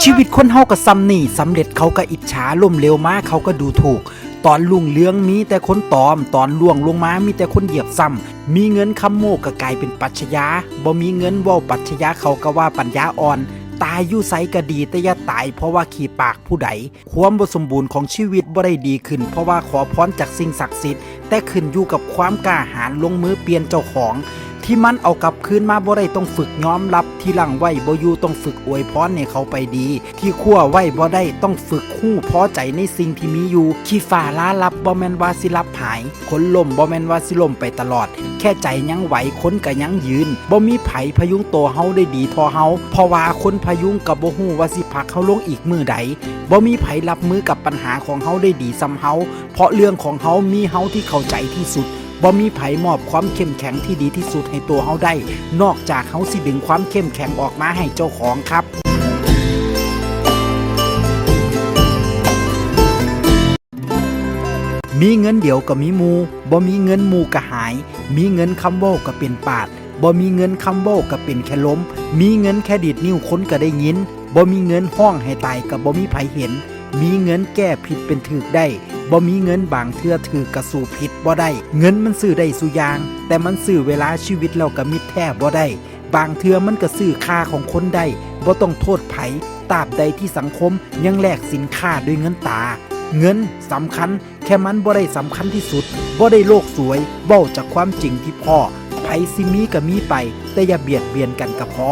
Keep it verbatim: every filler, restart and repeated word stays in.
ชีวิตคนเฮาก็ส่ำนี่ สำเร็จเขาก็อิจฉา ล้มเหลวมาเขาก็ดูถูก ตอนรุ่งเรืองมีแต่คนตอม ตอนร่วงลงมามีแต่คนเหยียบซ้ำ มีเงินคำโม้ก็กลายเป็นปรัชญา บ่มีเงินเว้าปรัชญาเขาก็ว่าปัญญาอ่อน ตายอยู่ไสก็ดีแต่อย่าตายเพราะว่าขี้ปากผู้ใด ความบ่สมบูรณ์ของชีวิตบ่ได้ดีขึ้น เพราะว่าขอพรจากสิ่งศักดิ์สิทธิ์ แต่ขึ้นอยู่กับความกล้าหาญลงมือเปลี่ยนเจ้าของ ที่มันเอากลับคืนมาบ่ได้ต้องฝึกยอมรับ ที่หลังไว้บ่อยู่ต้องฝึกอวยพรให้เขาไปดี ที่คว้าไว้บ่ได้ต้องฝึกฮู้พอใจในสิ่งที่มีอยู่ ขี้ฟ้าลาลับบ่แม่นว่าสิลับหาย คนล้มบ่แม่นว่าสิล้มไปตลอด แค่ใจยังไหวคนก็ยังยืน บ่มีไผพยุงตัวเฮาได้ดีเท่าเฮา เพราะว่าคนพยุงก็บ่ฮู้ว่าสิผลักเฮาลงอีกมื้อใด บ่มีไผรับมือกับปัญหาของเฮาได้ดีส่ำเฮา เพราะเรื่องของเฮามีเฮาที่เข้าใจที่สุด บ่มีไผมอบความเข้มแข็งที่ดีที่สุดให้ตัวเฮาได้ นอกจากเฮาสิดึงความเข้มแข็งออกมาให้เจ้าของครับ มีเงินเดียวก็มีหมู่ บ่มีเงินหมู่ก็หาย มีเงินคำเว้าก็เป็นปาด บ่มีเงินคำเว้าก็เป็นแค่ลม มีเงินแค่ดีดนิ้วคนก็ได้ยิน บ่มีเงินฮ้องให้ตายก็บ่มีไผเห็น มีเงินแก้ผิดเป็นถูกได้ บ่มีเงินบางเทื่อถูกก็สู้ผิดบ่ได้ เงินมันซื้อได้ซุอย่าง แต่มันซื้อเวลาชีวิตแล้วก็มิตรแท้บ่ได้ บางเทื่อมันก็ซื้อค่าของคนได้ บ่ต้องโทษไผ ตราบใดที่สังคมยังแลกสินค้าด้วยเงินตรา เงินสำคัญ แค่มันบ่ได้สำคัญที่สุด บ่ได้โลกสวย เว้าจากความจริงที่พ้อ ไผสิมีก็มีไป แต่อย่าเบียดเบียนกันก็พอ